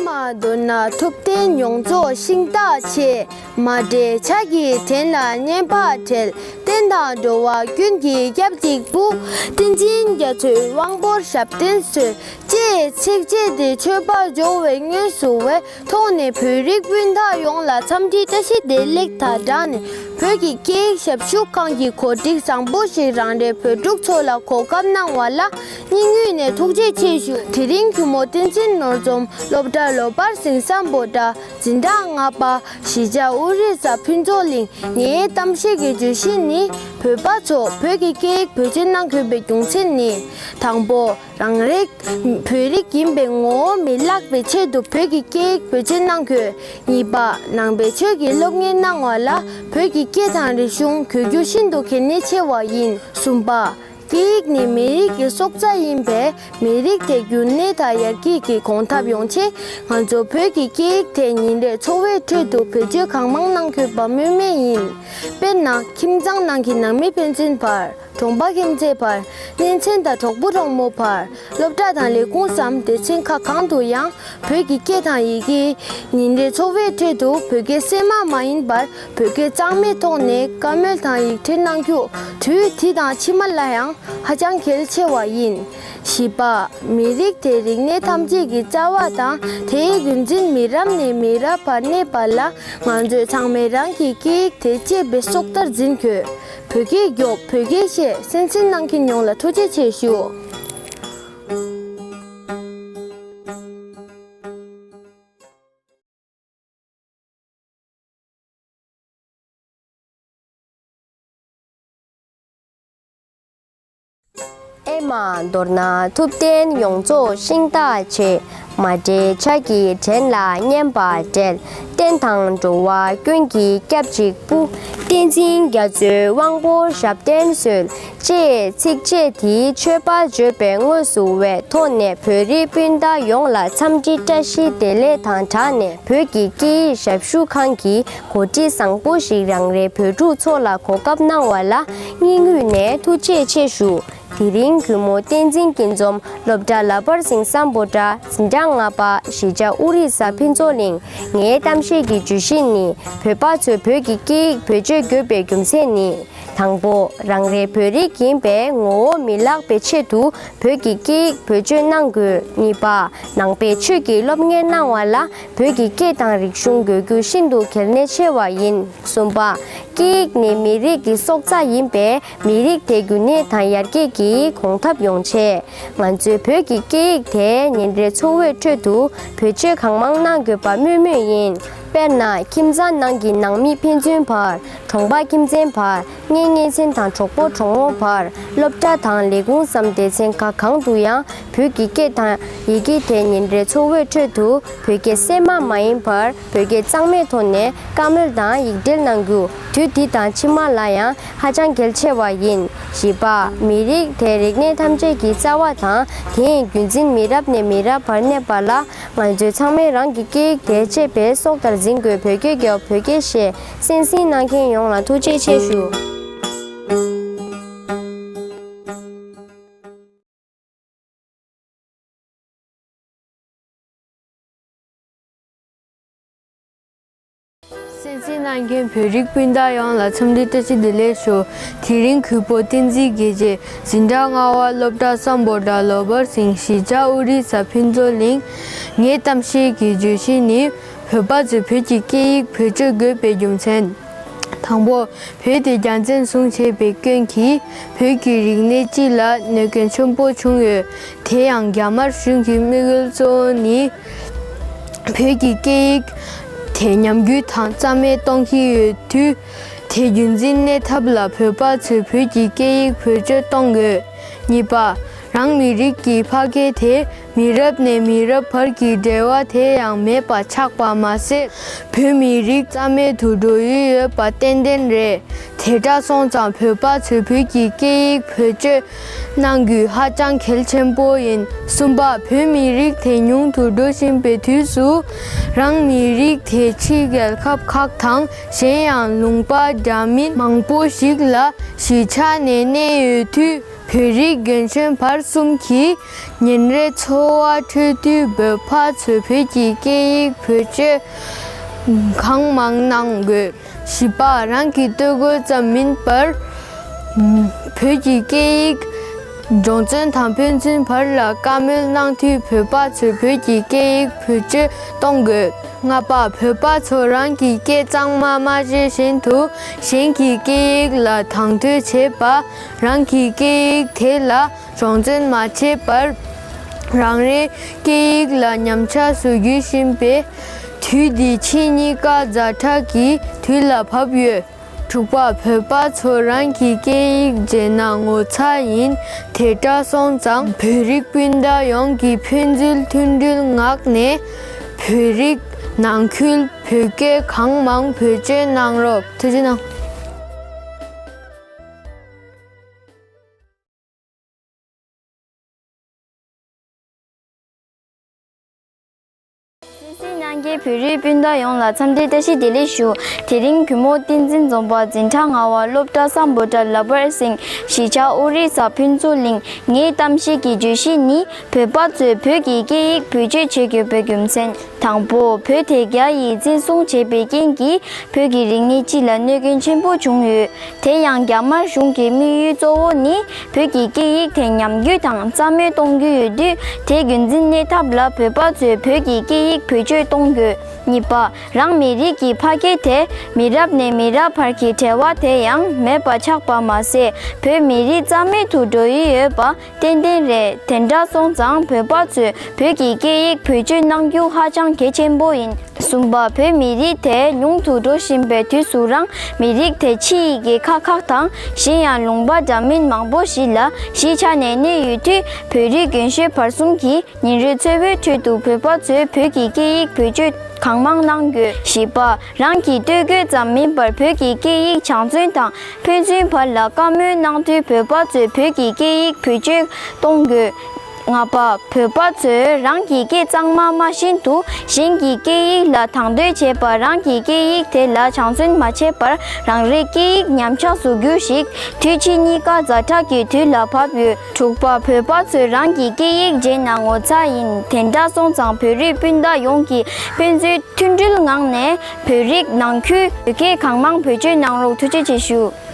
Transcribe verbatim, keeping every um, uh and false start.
མདོར་ན་ཐུབ་བསྟན་ཡོངས་རྫོགས་ཤིང་རྟ་ཆེ། མ་འདྲེས་ཆ་གིས་བྲན་ལ་བསྙེན་པར་བྲེལ། བསྟན་དང་འགྲོ་བ་ཀུན་གྱི་སྐྱབས་གཅིག་པུ། བསྟན་འཛིན་རྒྱ་མཚོའི་དབང་པོར་ཞབས་བརྟན་གསོལ། ཅེས་ཚིགས་བཅད་དེ་མཆོད་པར་འབྱོར་བའི་དངོས་སུ་བའི་ཐོག་ནས་བོད་རིགས་སྤུན་ཟླ་ཡོངས་ལ་འཚམས་འདྲི་བཀྲ་ཤིས་བདེ་ལེགས་དང་སྦྲགས་ནས། བོད་ཀྱི་སྐད་ཡིག་ཞབས་ཞུ་ཁང་གི་གོ་སྒྲིག་བཟང་པོ་ཞིག་རང་རེའི་བོད་ཕྲུག་ཚོ་ལ་གོ་སྐབས་གནང་བ་ལ་སྙིང་དབུས་ནས་ཐུགས་རྗེ་ཆེ་ཞུ། དེ་རིང་གུས་མོ་བསྟན་འཛིན་ནོར་འཛོམས་སློབ་གྲྭ་ལོ་པར་སིང་སམ་བྷོ་ཊ་འཛིན་གྲྭ་ལྔ་པ་གཞིས་ཆགས་ཨོ་རི་ས་ཕུན་ཚོགས་གླིང་། ངའི་གཏམ་བཤད་ཀྱི་བརྗོད་གཞི་ནི། བོད་པ་ཚོ་བོད་ཀྱི་སྐད་ཡིག་བེད་སྤྱོད་གནང་དགོས་པའི་རྒྱུ་མཚན་ནི། དང་པོ། རང་རེ་བོད་རིགས་ཡིན་པའི་ངོ་བོ་མི་བརླག་པའི་ཆེད་དུ་བོད་ཀྱི་སྐད་ཡིག་བེད་སྤྱོད་གནང་དགོས། གཉིས་པ། ནང་པའི་ཆོས་ཀྱི་སློབ་གཉེར་གནང་བ་ལ་བོད་ཀྱི་སྐད་དང་རིག་གཞུང་གོ་རྒྱུ་ཤིན་ཏུ་གལ་གནད་ཆེ་བ་ཡིན། གསུམ་པ། སྐད་ཡིག་ནི་མི་རིགས་ཀྱི་སྲོག་རྩ་ཡིན་པས། མི་རིགས་དེ་རྒྱུན་གནས་དང་ཡར་རྒྱས་ཀྱི་གོམ་སྟབས་ཡོང་ཆེད། ང་ཚོ་བོད་ཀྱི་སྐད་ཡིག་དེ་ཉིན་རེའི་འཚོ་བའི་ཁྲོད་དུ་བེད་སྤྱོད་གང་མང་གནང་དགོས་པ་སྨོས་མེད་ཡིན། དཔེར་ན། ཁྱིམ་ཚང་ནང་གི་ནང་མི་ཕན་ཚུན་བར། གྲོང་པ་ཁྱིམ་མཚེས་བར། གཉེན་ཚན་དང་གྲོགས་པོ་གྲོགས་མོ་བར། སློབ་གྲྭ་དང་ལས་ཁུངས་སམ་སྡེ་ཚན་ཁག་གང་དུ་ཡང་བོད་ཀྱི་སྐད་དང་ཡི་གེ། ཉིན་རེའི་འཚོ་བའི་ཁྲོད་དུ་བོད་སྐད་སེམས་མ་མ་ཡིན་པར་བོད་སྐད་གཙང་མའི་ཐོག་ནས་བཀའ་མོལ་དང་ཡིག་འཕྲིན་གནང་རྒྱུ་དུས་འདི་དང་ཕྱི་མ་ལ་ཡང་ཧ་ཅང་གལ་ཆེ་བ་ཡིན། བཞི་པ། མི་རིགས་དེའི་རིག་གནས་ཐམས་ཅད་ཀྱི་རྩ་བ་དང་དེའི་རྒྱུན་འཛིན་མི་རབས་ནས་མི་རབས་བར་གནས་པ་ལ་ང་ཚོས་ཚང་མས་རང་གི་སྐད་ཡིག་དེ་གཅེས་པའི་སྲོག་ལྟར་འཛིན་དགོས། བོད་སྐད་རྒྱོབ། བོད་སྐད་བཤད། གསན་གཟིགས་གནང་མཁན་ཡོངས་ལ་ཐུགས་རྗེ་ཆེ་ཞུ། ཨེ་མ། མདོར་ན་ཐུབ་བསྟན་ཡོངས་རྫོགས་ཤིང་རྟ་ཆེ། མ་འདྲེས་ཆ་གིས་བྲན་ལ་བསྙེན་པར་བྲེལ། བསྟན་དང་འགྲོ་བ་ཀུན་གྱི་སྐྱབས་གཅིག་པུ། བསྟན་འཛིན་རྒྱ་མཚོའི་དབང་པོར་ཞབས་བརྟན་གསོལ། ཅེས་ཚིགས་བཅད་དེ་མཆོད་པར་བརྗོད་པའི་དངོས་སུ་བའི་ཐོག་ནས་བོད་རིགས་སྤུན་ཟླ་ཡོངས་ལ་འཚམས་འདྲི་བཀྲ་ཤིས་བདེ་ལེགས་དང་སྦྲགས་ནས། བོད་ཀྱི་སྐད་ཡིག་ཞབས་ཞུ་ཁང་གི་གོ་སྒྲིག་བཟང་པོ་ཞིག་རང་རེའི་བོད་ཕྲུག་ཚོ་ལ་གོ་སྐབས་གནང་བ་ལ་སྙིང་དབུས་ནས་ཐུགས་རྗེ་ཆེ་ཞུ། དེ་རིང་གུས་མོ་བསྟན་འཛིན་སྐྱིད་འཛོམས་སློབ་གྲྭ་ལ་པར་སིང་སམ་བྷོ་ཊ་འཛིན་གྲྭ་ལྔ་པ་གཞིས་ཆགས་ཨོ་རི་ས་ཕུན་ཚོགས་གླིང་། ངའི་གཏམ་བཤད་ཀྱི་བརྗོད་གཞི་ནི། བོད་པ་ཚོས་བོད་ཀྱི་སྐད་ཡིག་བེད་སྤྱོད་དགོས་པའི་རྒྱུ་མཚན་ནི། དང་པོ། རང་རེ་བོད་རིགས་ཡིན་པའི་ངོ་བོ་མི་བརླག་པའི་ཆེད་དུ་བོད་ཀྱི་སྐད་ཡིག་བེད་སྤྱོད་གནང་དགོས། གཉིས་པ། ནང་པའི་ཆོས་ཀྱི་སློབ་གཉེར་གནང་བ་ལ་བོད་ཀྱི་སྐད་དང་རིག་གཞུང་དགོས་རྒྱུ་ཤིན་ཏུ་གལ་གནད་ཆེ་བ་ཡིན། གསུམ་པ། སྐད་ཡིག་ནི་མི་རིགས་ཀྱི་སྲོག་རྩ་ཡིན་པས། མི་རིགས་དེ་རྒྱུན་གནས་དང་ཡར་རྒྱས་ཀྱི་གོམ་སྟབས་ཡོང་ཆེད། ང་ཚོས་བོད་ཀྱི་སྐད་ཡིག་དེ་ཉིན་རེའི་འཚོ་བའི་ཁྲོད་དུ་བེད་སྤྱོད་གང་མང་གནང་དགོས་པ་སྨོས་མུས་ཡིན། དཔེར་ན། ཁྱིམ་ཚང་ནང་གི་ནང་མི་ཕན་ཚུན་བར། གྲོང་པ་ཁྱིམ་མཚེས་བར། གཉེན་གཉེན་ཚན་དང་གྲོགས་པོ་གྲོགས་མོ་བར། སློབ་གྲྭ་དང་ལས་ཁུངས་སམ་སྡེ་ཚན་ཁག་གང་དུ་ཡང་བོད་ཀྱི་སྐད་དང་ཡི་གེ་དེ་ཉིན་རེའི་འཚོ་བའི་ཁྲོད་དུ་བོད་སྐད་སེམས་མ་མ་ཡིན་པར་བོད་སྐད་གཙང་མའི་ཐོག་ནས་བཀའ་མོལ་དང་ཡིག་འབྲེལ་གནང་རྒྱུ་དུས་འདི་དང་ཕྱི་མ་ལ་ཡང་ཧ་ཅང་གལ་ཆེ་བ་ཡིན། བཞི་པ། མི་རིགས་དེའི་རིག་གནས་ཐམས་ཅད་ཀྱི་རྩ་བ་དང་དེའི་རྒྱུན་འཛིན་མི་རབས་ནས་མི་རབས་བར་གནས་པ་ལ། ང་ཚོས་ཚང་མས་རང་གི་སྐད་ཡིག་དེ་གཅེས་པའི་སྲོག་ལྟར་འཛིན་དགོས། བོད་སྐད་རྒྱོབ། བོད་སྐད་བཤད། གསན་གཟིགས་གནང་མཁན་ཡོངས་ལ་ཐུགས་རྗེ་ཆེ་ཞུ། གསན་གཟིགས་གནང་མཁན་བོད་རིགས་སྤུན་ཟླ་ཡོངས་ལ་འཚམས་འདྲི་བཀྲ་ཤིས་བདེ་ལེགས་ཞུ། དེ་རིང་གུས་པོ་བསྟན་འཛིན་དགེ་རྒྱས་འཛིན་གྲྭ་ལྔ་པ་སློབ་གྲྭ་སམ་བྷོ་ཊ་ལོ་པར་སིང་གཞིས་ཆགས་ཨོ་རི་ས་ཕུན་ཚོགས་གླིང་། ངའི་གཏམ་བཤད་ཀྱི་བརྗོད་གཞི་ནི། བོད་པ་ཚོས་བོད་ཀྱི་སྐད་ཡིག་བེད་སྤྱོད་དགོས་པའི་རྒྱུ་མཚན། དང་པོ། བོད་དེ་རྒྱལ་མཚན་བཟུང་བྱས་པའི་སྐྱོན་གྱིས་བོད་ཀྱི་རིག་གནས་སྤྱི་ལ་གནོད་སྐྱོན་ཆེན་པོ་བྱུང་ཡོད། དེ་ཡང་རྒྱ་དམར་གཞུང་གི་དམིགས་ཡུལ་གཙོ་བོ་ནི། བོད་ཀྱི་སྐད་ཡིག་དེ་ཉམས་རྒུད་དང་རྩ་མེད་གཏོང་གི་ཡོད་དུས། དེ་རྒྱུན་འཛིན་གནས་ཐབས་ལ་བོད་པ་ཚོས་བོད་ཀྱི་སྐད་ཡིག་བེད་སྤྱོད་གཏོང་དགོས། གཉིས་པ། རང་མི་རིགས་ཀྱི་ཕ་སྐད་དེ་མི་རབས་ནས་མི་རབས་བར་གྱི་འབྲེལ་བ་དེ་ཡང་མེད་པ་ཆགས་པ་མ་ཟད། བོད་མི་རིགས་རྩ་མེད་དུ་འགྲོ་ཡི་ཡོད་པ་ཏན་ཏན་རེད། དེ་འདྲ་སོང་ཙང་བོད་པ་ཚོས་བོད་ཀྱི་སྐད་ཡིག་བེད་སྤྱོད་གནང་རྒྱུ་ཧ་ཅང་གལ་ཆེན་པོ་ཡིན། གསུམ་པ། བོད་མི་རིགས་དེ་ཉུང་དུ་འགྲོ་བཞིན་པའི་དུས་སུ། རང་མི་རིགས་དེ་ཕྱིའི་རྒྱལ་ཁབ་ཁག་དང་གཞན་ཡང་ལུང་པ་འདྲ་མིན་མང་པོ་ཞིག་ལ་གཞིས་ཆགས་ནས་གནས་ཡོད་དུས། བོད་རིགས་རྒན་གཞོན་བར་གསུམ་གྱིས་ཉིན་རེའི་འཚོ་བ་འཕྲོད་དུས་བོད་པ་ཚོས་བོད་ཀྱི་སྐད་ཡིག་བེད་སྤྱོད་གང་མང་གནང་དགོས། བཞི་པ། རང་གི་ལྟོ་གོས་ཙམ་མིན་པར། བོད་ཀྱི་སྐད་ཡིག་སྦྱོང་བརྩོན་དང་ཕན་ཚུན་བར་ལ་བཀའ་མོལ་གནང་དུས་བོད་པ་ཚོས་བོད་ཀྱི་སྐད་ཡིག་བེད་སྤྱོད་གཏོང་དགོས། ལྔ་པ། བོད་པ་ཚོ་རང་གི་སྐད་གཙང་མ་མ་བརྗེད་བཞིན་དུ་གཞན་གྱི་སྐད་ཡིག་ལ་དང་དོད་བྱེད་པ། རང་གི་སྐད་ཡིག་དེ་ལ་སྦྱོང་བརྩོན་མ་བྱས་པར་རང་རེའི་སྐད་ཡིག་ལ་ཉམས་ཆག་བཟོ་རྒྱུ་ཡིན་པས། དུས་འདི་ཕྱི་གཉིས་ཀ་ཛ་དྲག་གི་དུས་ལ་བབ་ཡོད། དྲུག་པ། བོད་པ་ཚོ་རང་གི་སྐད་ཡིག་བརྗེད་ན་ངོ་ཚ་ཡིན། དེ་འདྲ་སོང་ཙང་བོད་རིགས་སྤུན་ཟླ་ཡོངས་ཀྱིས་ཕན་ཚུན་མཐུན་སྒྲིལ་མངགས་ནས་བོད་རིགས་ནང་ཁུལ་བོད་སྐད་གང་མང་བེད་སྤྱོད་གནང་རོགས། ཐུགས་རྗེ་གནང་། གསན་གཟིགས་གནང་མཁན་བོད་རིགས་སྤུན་ཟླ་ཡོངས་ལ་འཚམས་འདྲི་བཀྲ་ཤིས་བདེ་ལེགས་ཞུ། དེ་རིང་གུས་མོ་བསྟན་འཛིན་འཛོམས་པ་འཛིན་གྲྭ་ལྔ་པ་སློབ་གྲྭ་སམ་བྷོ་ཊ་ལ་བར་སེང་གཞིས་ཆགས་ཨོ་རི་ས་ཕུན་ཚོགས་གླིང་། ངའི་གཏམ་བཤད་ཀྱི་བརྗོད་གཞི་ནི། བོད་པ་ཚོས་བོད་ཀྱི་སྐད་ཡིག་བེད་སྤྱོད་བྱེད་དགོས་པའི་རྒྱུ་མཚན། དང་པོ། བོད་དེ་རྒྱ་ཡིས་བཙན་བཟུང་བྱས་པའི་རྐྱེན་གྱིས་བོད་ཀྱི་རིག་གནས་སྤྱི་ལ་གནོད་སྐྱོན་ཆེན་པོ་བྱུང་ཡོད། དེ་ཡང་རྒྱ་དམར་གཞུང་གི་དམིགས་ཡུལ་གཙོ་བོ་ནི་བོད་ཀྱི་སྐད་ཡིག་དེ་ཉམས་རྒུད་དང་རྩ་མེད་གཏོང་རྒྱུ་ཡོད་དུས། དེ་རྒྱུན་འཛིན་གནས་ཐབས་ལ་བོད་པ་ཚོས་བོད་ཀྱི་སྐད་ཡིག་བེད་སྤྱོད་གཏོང་དགོས། གཉིས་པ། རང་མི་རིགས་ཀྱི་ཕ་སྐད་དེ་མི་རབས་ནས་མི་རབས་བར་གྱི་འབྲེལ་བ་དེ་ཡང་མེད་པ་ཆགས་པ་མ་ཟད། བོད་མི་རིགས་རྩ་མེད་དུ་འགྲོ་ཡི་ཡོད་པ་ཏན་ཏན་རེད། དེ་འདྲ་སོང་ཙང་བོད་པ་ཚོས་བོད་ཀྱི་སྐད་ཡིག་བེད་སྤྱོད་གནང་རྒྱུ་ཧ་ཅང་གལ་ཆེན་པོ་ཡིན། གསུམ་པ། བོད་མི་རིགས་དེ་ཉུང་དུ་འགྲོ་བཞིན་པའི་དུས་སུ་རང་མི་རིགས་དེ་ཕྱི་ཡི་རྒྱལ་ཁབ་ཁག་དང་གཞན་ཡང་ལུང་པ་འདྲ་མིན་མང་པོ་ཞིག་ལ་གཞིས་ཆགས་ནས་གནས་ཡོད་དུས། བོད་རིགས་རྒན་གཞོན་བར་གསུམ་གྱིས་ཉིན་རེའི་འཚོ་བའི་ཁྲོད་དུ་བོད་པ་ཚོས་བོད་ཀྱི་སྐད་ཡིག་བེད་སྤྱོད་གང་མང་གནང་དགོས། བཞི་པ། རང་གི་ལྟོ་གོས་ཙམ་མིན་པར་བོད་ཀྱི་སྐད་ཡིག་སྦྱང་བརྩོན་དང་ཕན་ཚུན་བར་ལ་བཀའ་མོལ་གནང་དུས་བོད་པ་ཚོས་བོད་ཀྱི་སྐད་ཡིག་བེད་སྤྱོད་གཏོང་དགོས། ལྔ་པ། བོད་པ་ཚོས་རང་གི་སྐད་གཙང་མ་མ་ཤེས་དུས་གཞན་གྱི་སྐད་ཡིག་ལ་དང་དོད་བྱེད་པ། རང་གི་སྐད་ཡིག་དེ་ལ་སྦྱང་བརྩོན་མ་བྱས་པར་རང་རེའི་སྐད་ཡིག་ཉམས་ཆག་བཟོ་རྒྱུ་ཞིག་དུས་ཕྱི་གཉིས་ཀ་ཛ་དྲག་གི་དུས་ལ་བབ་ཡོད། དྲུག་པ། བོད་པ་ཚོས་རང་གི་སྐད་ཡིག་བརྗེད་ན་ངོ་ཚ་ཡིན། དེ་འདྲ་སོང་ཙང་བོད་རིགས་སྤུན་ཟླ་ཡོངས་ཀྱིས་ཕན་ཚུན་མཐུན་སྒྲིལ་ངང་ནས་བོད་རིགས་ནང་ཁུལ་བོད་སྐད་གང་མང་བེད་སྤྱོད་གནང་རོགས། ཐུགས་རྗེ་ཆེ་ཞུ།